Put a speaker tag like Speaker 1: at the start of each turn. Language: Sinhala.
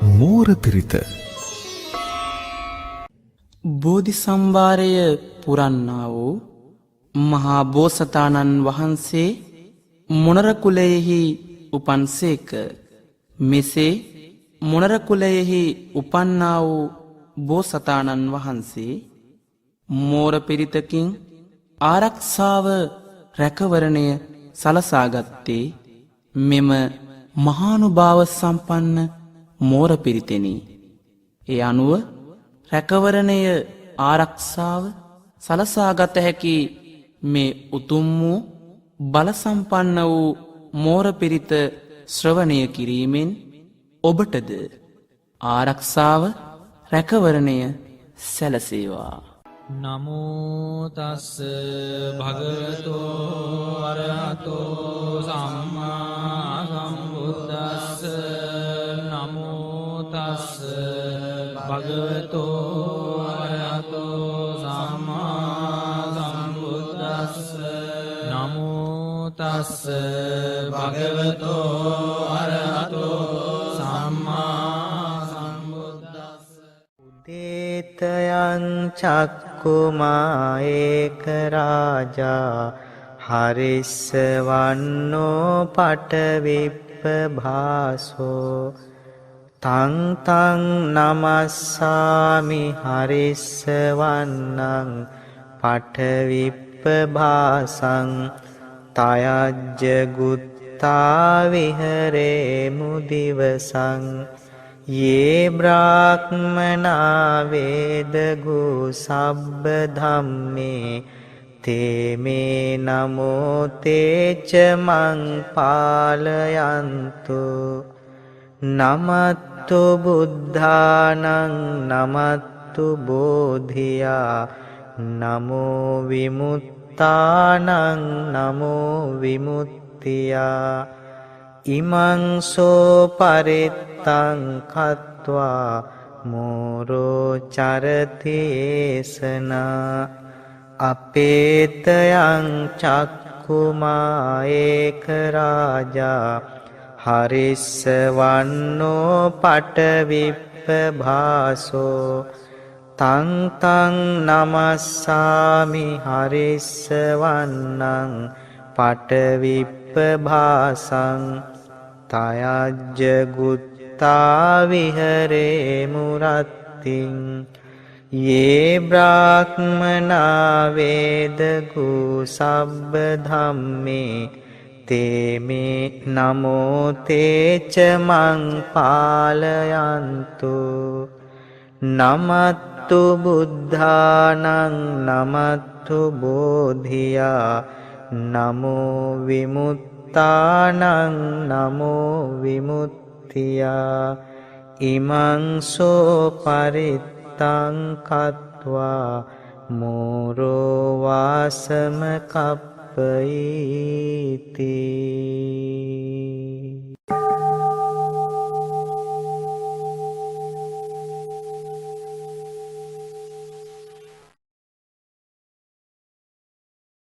Speaker 1: මෝර පිරිත.
Speaker 2: බෝධි සම්භාරය පුරන්නා වූ මහා බෝසතාණන් වහන්සේ මොනර කුලයෙහි උපන්සේක. මෙසේ මොනර කුලයෙහි උපන්නා වූ බෝසතාණන් වහන්සේ මෝර පිරිතකින් ආරක්ෂාව රැකවරණය සලසාගත්තේ මෙම මහානුභාව සම්පන්න මෝර පිරිතෙනි. ඒ අනුව රැකවරණය ආරක්ෂාව සලසාගත හැකි මේ උතුම් වූ බල සම්පන්න වූ මෝර පිරිත ශ්‍රවණය කිරීමෙන් ඔබටද ආරක්ෂාව රැකවරණය සැලසේවා.
Speaker 3: නමෝ තස්ස භගවතෝ අරහතෝ සම්මා සම්බුද්දස්ස. නමෝ තස්ස භගවතෝ අරහතෝ සම්මා සම්බුද්දස්ස. නමෝ තස්ස භගවතෝ අරහතෝ සම්මා සම්බුද්දස්ස.
Speaker 4: උදේතයං චක්කුමා ඒක රාජා හරිස්ස වන්නෝ පටවිප්පභාසෝ තං තං නමස්සාමි හරිස්ස වන්නං පටවිප්පභාසං තයජ්ජ ගුත්තා විහරේමු දිවසං යේ බ්‍රාහ්මනා වේදගු සබ්බ ධම්මේ තේ මේ නමෝ තේච මං පාලයන්තු. නමත්තු බුද්ධානං නමත්තු බෝධියා නමෝ විමුක්තානං නමෝ විමුක්තියා. ඉමං සෝ පරිත්තං කତ୍වා මෝරෝ චරති ඒසනා. අපේතයං චක්කුමා ඒක රාජා හරිස්ස වන්නෝ පටවිප්පභාසෝ තං තං නමස්සාමි හරිස්ස වන්නං පටවිප්පභාසං තයජ්ජ ගුත්තා විහරේ මුරත්තිං යේ බ්‍රාහ්මනා වේදගු සබ්බ ධම්මේ තේ මේ නමෝ තේච මං පාලයන්තු. නමත්තු බුද්ධානං නමත්තු බෝධියා නමෝ විමුක්තානං නමෝ විමුක්තියා. ඉමං සෝ පරිත්තං කତ୍වා මෝරෝ වාසම කප්පයිති.